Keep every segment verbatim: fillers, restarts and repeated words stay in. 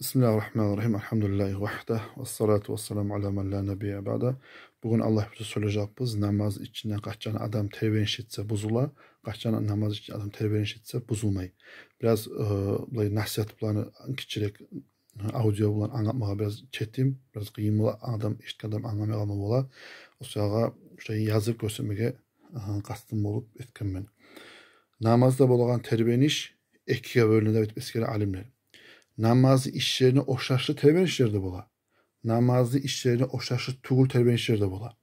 Бисмиллагьи ррагьмани ррагьим. Альгьамдулиллагьи вагьда. Вассалату вассаламу аля ман ла набийя баъда. Бугюн Аллагь буюрса сёйлежекбиз намаз ичинде къачан адам тербениш этсе бузула, къачан намаз ичинде адам тербениш этсе бузулмай. Бираз, э, булай насигьат булан гиччирек, э, аудио булан англатмагъа бираз четим, бираз къыйын бола, адам, эшитген адам англамай къалма бола. О саялы шулай язып гёрсетмеге, э, къастым болуп этгенмен. Намазда болагъан тербениш экиге бёлюне деп айтып эсгере алимлер. Намазны ишлерине ошашлы тербенишлер де бола. Намазны ишлерине ошашлы тюгюл тербенишлер де бола.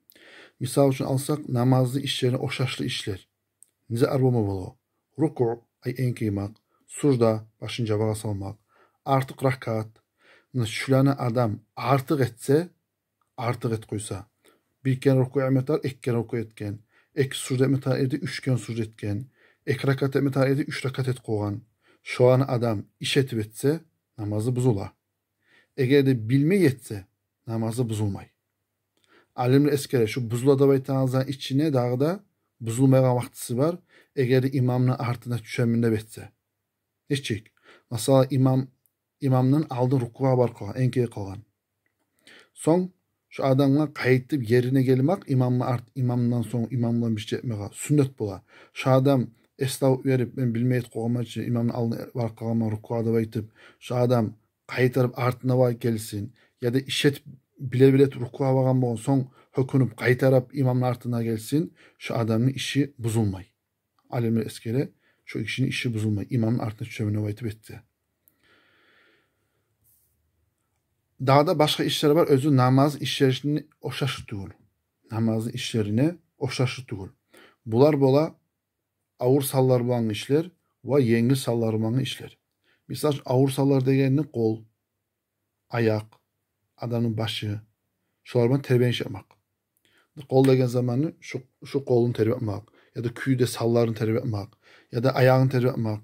Мисал учун алсакъ, намазны ишлерине ошашлы ишлер. Не зат болма бола? Рукуъ, ай, энкеймек, сужда, башын жабагъа салмакъ, артыкъ ракаат. Муна шуланы адам артыкъ этсе, артыкъ этип къойса, бир керен рукуъ этме тарыкъ, эки керен рукуъ этген, эки сужда этме тарыкъ эди, уьч керен сужда этген, эки ракаат этме тарыкъ эди, уьч ракаат этип къойгъан. Шоланы адам иш этип этсе, намазы бузула. Эгер де билмей этсе, намазы бузулмай. Алимлер эсгере, шу бузула деп айтагъан затны ичинде дагъы да бузулмайгъан вакътиси бар, эгер де имамны артына тюшемен деп этсе. Нечик? Масала, имам, имамдан алдын рукугъа барып къалгъан, энкейип къалгъан. Сонг шу адамгъа къайтып ерине гелмек, имамны арт, имамдан сонг имам булан бир шей этмеге сюннет бола. Шу адам эс тавуп берип, мен билмей этип къойгъанман чы, имамны алдына барып къалгъанман рукугъа деп айтып, шу адам къайтарып артына барып гелсин, яда иш этип биле-биле рукугъа баргъан болгъан сонг гьёкюнюп къайтарып имамны артына гелсин, шу адамны иши бузулмай. Алимлер эсгере, шу гишини иши бузулмай, имамны артына тюшемен деп айтып этсе. Дагъы да башгъа ишлер бар, оьзю намаз ишлерине ошашлы тюгюл. Намазны ишлерине ошашлы тюгюл. Булар бола авур санлар булангъы ишлер ва енгил санлар булангъы ишлер. Мисал учун, авур санлар дегени къол, аякъ, адамны башы, шолар булан тербениш этмек. Къол деген заманны шу, шу къолун тербетмек, яда кюйде санларын тербетмек, яда аягъын тербетмек.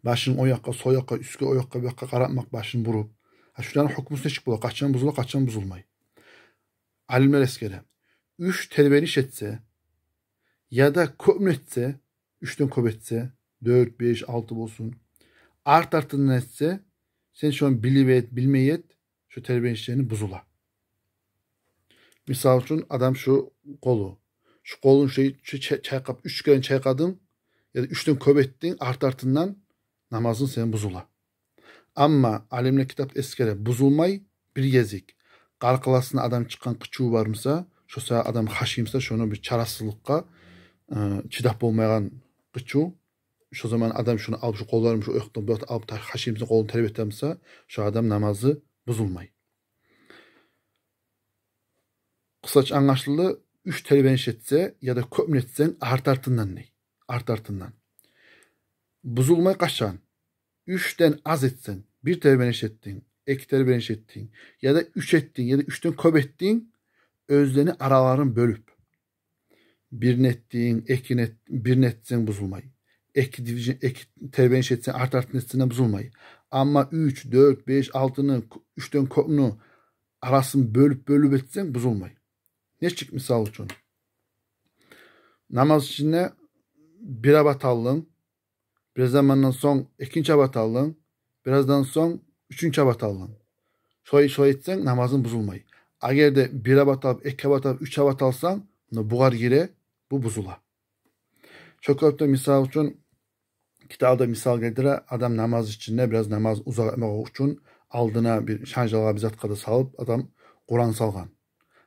Башын о якъгъа, со якъгъа, уьстге, о якъгъа, бу якъгъа къаратмакъ, башын буруп. Гьа, шуланы гьукмусу нечик бола? Къачан бузула, къачан бузулмай? Алимлер эсгере. Уьч тербениш этсе, яда кёпню этсе, уьчден кёп этсе, дёрт, беш, алты болсун, арт-артындан этсе, сен шону билип эт, билмей эт, шу тербенишлени бузула. Мисал учун, адам шу къолу, шу къолун шу, шу ча-, чайкъап, уьч керен чайкъадынг, яда уьчден кёп этдинг арт-артындан, намазынг сени бузула. Амма алимлер китапда эсгере, бузулмай бир гезик. Къаркъарасына адам чыкъгъан къычыв бар буса, шо саялы адам хашим буса, шону бир чарасызлыкъгъа, э, чыдап болмайгъан къычыв, шо заман адам шону алып, шо къолларын шо оякъдан бу якъгъа алып, та-, хашим буса, къолун тербете буса, шо адам намазы бузулмай. Къысгъача англашылды, уьч тербениш этсе яда кёпню этсенг арт-артындан дей. Арт-артындан. Бузулмай къачан? Уьчден аз этсенг, бир тербениш этдинг, эки тербениш этдинг, яда уьч этдинг, яда уьчден кёп этдинг, оьзлени араларын бёлюп. Бирни этдинг, экини эт-, бирни этсенг бузулмай. Эки дивижн-, эки тербениш этсенг, арт-артын этсенг де бузулмай. Амма уьч, дёрт, беш, алтыны, уьчден кёпню арасын бёлюп-бёлюп этсенг бузулмай. Нечик, мисал учун? Намаз ичинде бир абат алдынг, бир замандан сонг экинчи абат алдынг, бираздан сонг уьчюнчю абат алдынг. Шолай, шолай этсенг, намазынг бузулмай. Эгер де бир абат алып, эки абат алып, уьч абат алсанг, муна бугъар гире, бу бузула. Шо кёпде, мисал учун, китапда мисал гелтире, адам намаз ичинде бираз намаз узакъ этмек учун алдына бир шанжалгъа, бир затгъа да салып, адам Къуран салгъан.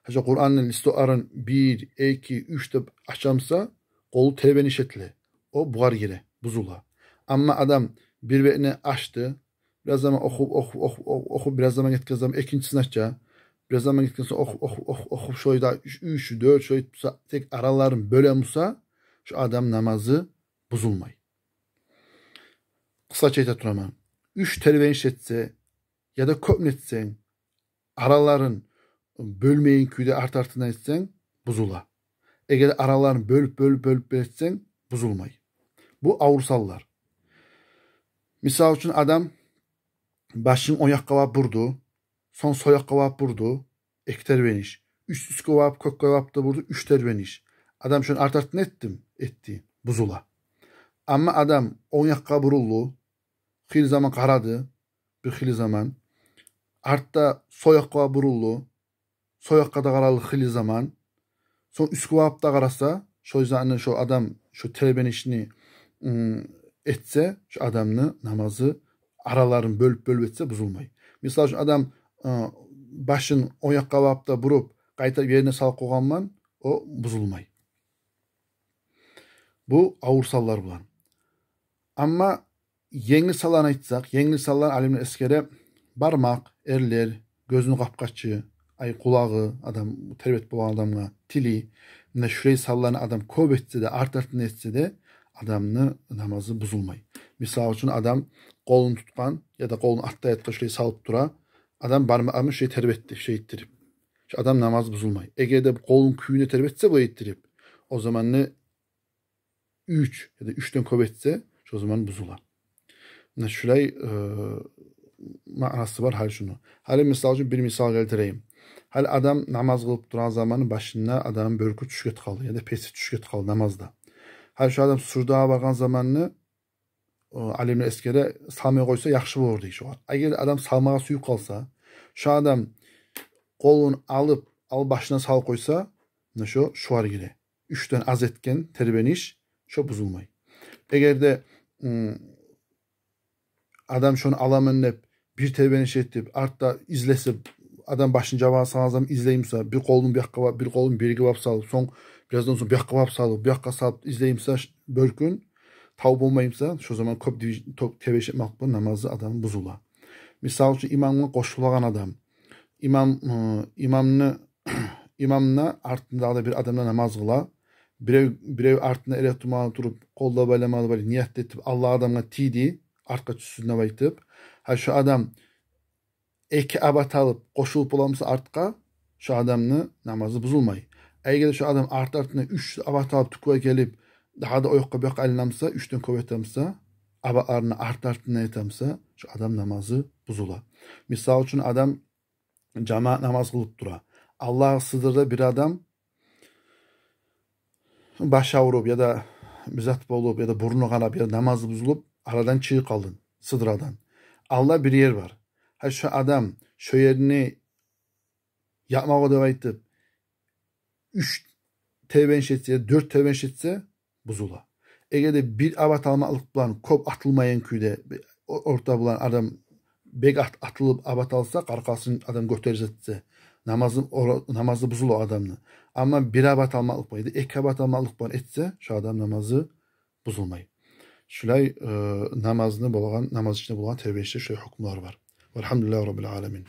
Гьажа Къуранны листокларын бир, эки, уьч деп ача буса, къолу тербениш этиле. О бугъар гире, бузула. Амма адам бир бетни ачды, бираз заман охуп, охуп, охуп, охуп, охуп, бираз заман гетген заман экинчисин ача, бираз заман гетген сонг охуп, охуп, охуп, охуп, шолай да уьч, уьч, дёрт, шолай этип буса, тек араларын бёле буса, шо адам намазы бузулмай. Къысгъача айта тураман. Уьч тербениш этсе, яда кёпню этсенг, араларын бёлмейген кюйде арт-артындан этсенг, бузула. Эгер араларын бёлюп, бёлюп, бёлюп, бёлюп этсенг, бузулмай. Бу авур санлар. Мисал учун, адам башын о якъгъа багъып бурду, сонг со якъгъа багъып бурду, эки тербениш. Уьч уьстге багъып, кёкге багъып да бурду, уьч тербениш. Адам шону арт-артын этдими? Этди. Бузула. Амма адам онг якъгъа бурулду, хыйлы заман къарады, бир хыйлы заман, артда сол якъгъа бурулду, сол якъгъа да къаралды хыйлы заман, сонг уьстге багъып да къараса, шо заманны шо адам шо тербенишни, м, этсе, шо адамны намазы, араларын бёлюп-бёлюп этсе, бузулмай. Мисал учун, адам, э, башын о якъгъа багъып да буруп, къайтарып ерине салып къойгъанман, о бузулмай. Бу авур санлар булан. Амма енгил санланы айтсакъ, енгил санланы алимлер эсгере: бармакъ, эрлер, гёзюню къапгъачы, ай, къулагъы, адам тербет болгъан адамгъа, тили, муна шулай санланы адам кёп этсе де, арт-артына этсе де, адамны намазы бузулмай. Мисал учун, адам къолун тутгъан яда къолун артда ятгъа шулай салып тура, адам бармагъын шулай тербетди, шулай этдирип. Шо адам намазы бузулмай. Эгер де къолун кюйюне тербетсе, булай этдирип, о заманны уьч яда уьчден кёп этсе, шо заман бузула. Муна шулай, э, маънасы бар гьали шуну. Гьали, мисал учун, бир мисал гелтирейим. Гьали адам намаз къылып турагъан заманы башына адамны бёркю тюшюп гетип къалды яда песи тюшюп гетип къалды намазда. Гьали шо адам суждагъа баргъан заманны, э, алимлер эсгере, салмай къойса яхшы болур дей шогъар. Эгер адам салмагъа сююп къалса, шо адам къолун алып, ал башына салып къойса, муна шо шогъар гире. Уьчден аз этген тербениш, шо бузулмай. Эгер де, м, адам шону аламан деп бир тербениш этип, артда излесе, адам башын жабагъа салгъан заман излей буса, бир къолун бу якъгъа ба-, бир къолун бу ерге багъып салып, сонг, бираздан сонг бу якъгъа багъып салып, бу якъгъа салып излей буса ш-, бёркюн, табып болмай буса, шо заман кёп дивиж-, топ-, тербениш этмек булан намазы адамны бузула. Мисал учун, имамгъа къошулагъан адам. Имам, э, имамны, имамны артында дагъы да бир адам да намаз къыла. Бирев, бирев артында эретурмагъа туруп, къол да байламагъа да байлап, ният этип, Аллагь адамгъа тийди, артгъа тюшсюн деп айтып. Гьа, шо адам эки абат алып къошулуп бола буса артгъа, шо адамны намазы бузулмай. Эгер шо адам арт-артына уьч абат алып тюкге гелип, дагъы да о якъгъа, бу якъгъа айлана буса, уьчден кёп эте буса, абатларын арт-артына эте буса, шо адам намазы бузула. Мисал учун, адам жамаат намаз къылып тура. Аллагь, сыдырда бир адам башы авруп, яда бир зат болуп, яда бурну къанап, яда намазы бузулуп, арадан чыгъып къалды, сыдырдан. Алда бир ер бар. Гьа, шо адам шо ерни япмагъа деп айтып, уьч тербениш этсе, яда дёрт тербениш этсе, бузула. Эгер де бир абат алмакълыкъ булан, кёп атылмайгъан кюйде, о-, орта булан адам бек ат-, атылып абат алса, къаркъарасын адам гётерип этсе, намазы, ора-, намазы бузула адамны. Амма бир абат алмакълыкъ булан, яда эки абат алмакълыкъ булан этсе, шо адам намазы бузулмай. Шулай, э, намазны болгъан, намаз ичинде болгъан тербенишде шулай гьукмулар бар. Валгьамдулиллагьи раббил аламин.